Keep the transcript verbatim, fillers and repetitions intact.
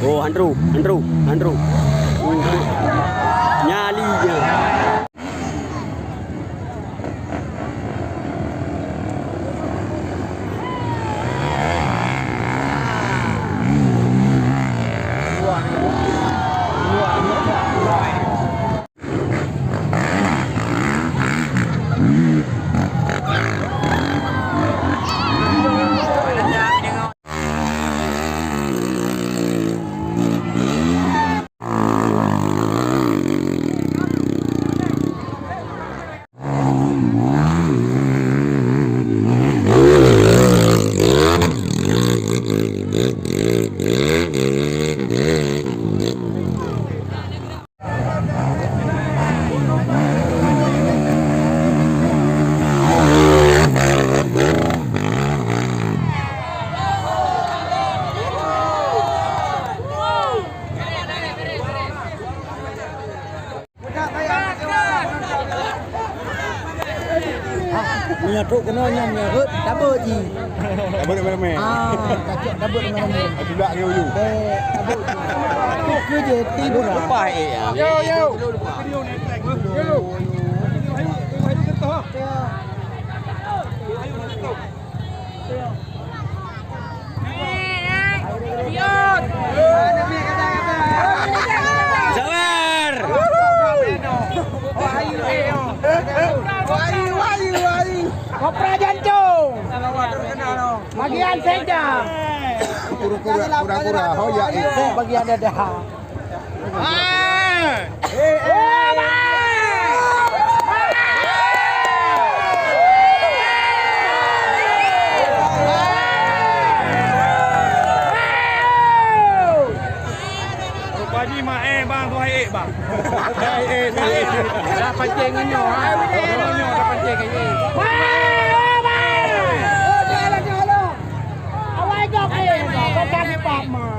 Oh, Andrew, Andrew, Andrew. Nyali je. Meunyoe trok keunoe nyan, meunyoe rhot, tabeuet jih. Tabeuet ramé-ramé. Ah, tacok tabeuet ramé-ramé. Ah, tulak ke ujung. Bèk, tabeuet jih. Trok keu jih, tibu lah. Leupah, eh, ah. Yo, yo. Yo. Sabar. Kopra Jancong. Bagian senja. Kura-kura, kura-kura, ho ya, eh. Bagian dada. Rupa jih mak eh bang, tu hai eh bang. Hai eh, hai eh. Dah pancing ngon nyoe, ha? Ngon nyoe dah pancing ngon nyoe. Awai gok eh, gok kan pak man.